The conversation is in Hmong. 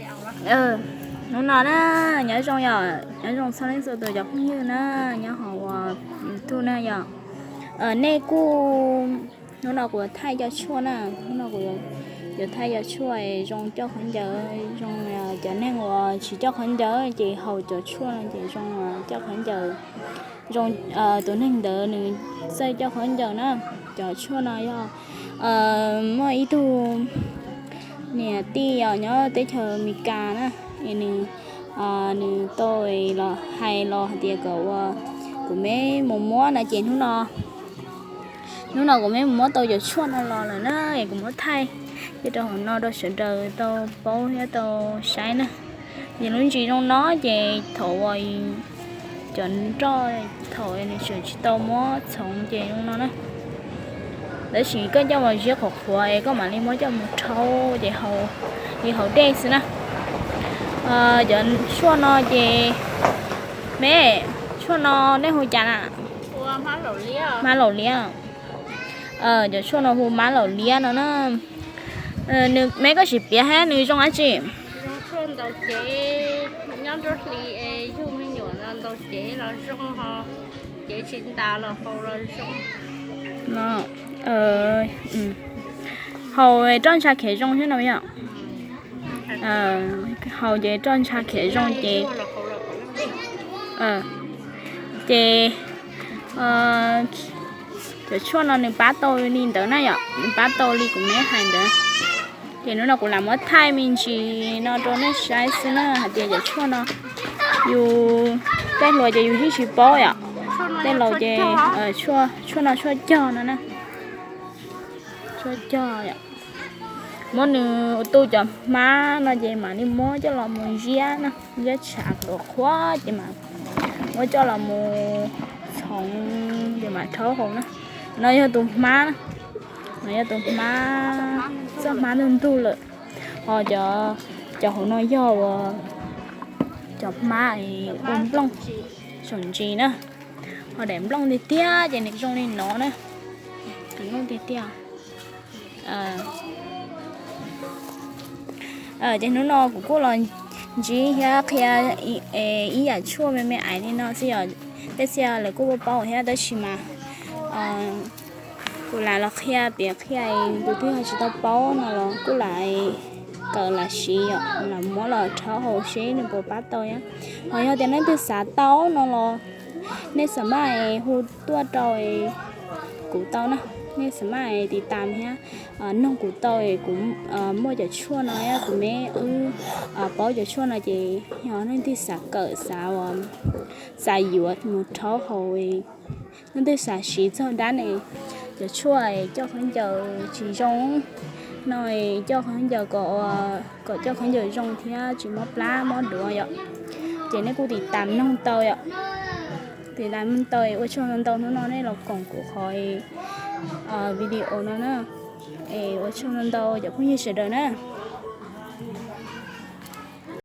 Hnub no na, nyob zoo yom, nyob zoo txog leej txhua tus cov phooj ywg na, nyob hauv YouTube na yom. Nej kuj, hnub no kuv yuav thaij cov tshuaj na, hnub no kuv yuav thaij cov tshuaj zoo coj khaub ncaws, zoo cov neeg uas tsis coj khaub ncaws ces haus cov tshuaj no ces zoo coj khaub ncaws, zoo tus neeg ntawd nws txawj coj khaub ncaws na. Cov tshuaj no yog muaj ib tug niam tij os nyob teb chaws Amelikas na, es nws, nws tau los hais los hais tias kom ua kuv me mus muab no ces hnub no, hnub no kuv me mus muab tau cov tshuaj no los lawm na, es kuv muab thaij cia rau hauv no rau sawv daws tau paub thiab tau saib na. Ces lub ntsis zoo no ces thaum uas cov nroj thaum nws tseem tsis tau muab txhoov ces zoo no na. Tab sis koj coj mus ziab qhuav qhuav es koj mam li muab coj mus rhaub ces li haus dej xwb na. Cov tshuaj no ces, me, tshuaj no nej hu cas na? Hmab laum liab. Cov tshuaj no hu hmab laum liab no na. Nws, me koj sim piav hab nws zoo dab tsi? Haus roj ntsha khiav zoo thiab no yom. Haus ces roj ntsha khiav zoo ces, ces cov tshuaj no nws pab tau li ntawd na yom, nws pab tau li kuv me hais ntawd. Ces hnub no kuv lam muab thaij me ntsis no rau nej saib xwb na hais tias cov tshuaj no yus tej hluas ces yus yeej tsis paub yom. Tej laus ces tshuaj no tshuaj cog no na. Tshuaj cog yom. Muab nws ua tu cov hmab no ces mam li muab coj los mus ziab na, ziab tshav qhuav qhuav ces mam muab coj los mus txhoov ces mam rhaub haus na. No yog tus hmab na, no yog tus hmab, txoj hmab ntug ntug lawm. Ho cov hauv no yog ua cov hmab ua nplooj saum ntsis na. Ho daim nplooj tiag tiag ces nws zoo li no na. Nplooj tiag tiag. Ces hnub no kuv kuj los ntsib thiab qhia ib yam tshuaj me me ais li no xwb yom. Tej txhia lawv kuj paub thiab tab sis mas kuv lam los qhia piav qhia tus twg ho tsis tau paub no los kuj lam kawm lam siv yom, lam muab los rhaub haus seb nws puas pab tau thiab. Ho yog tias leej twg xav tau no los nej xav maj es hu tuaj rau kuv tau na, nej xav maj es tiv tam thiab noog kuv tau es kuv muaj cov tshuaj no thiab kuv me wb paub cov tshuaj no ces yog leej twg xav kawm xav, xav yuav mus rhaub haus, leej twg xav siv txog dab ne, cov tshuaj coj khaub ncaws tsis zoo no, coj khaub ncaws kom, kom coj khaub ncaws zoo thiab tsis mob plab mob duav yom. Ces nej kuj tiv tam noog tau yom. Tiv tam noog tau, ua tsaug ntau ntau hnub no nej los koom kuv qhov video no na. Es ua tsaug ntau ntau cov phooj ywg sawv daws na.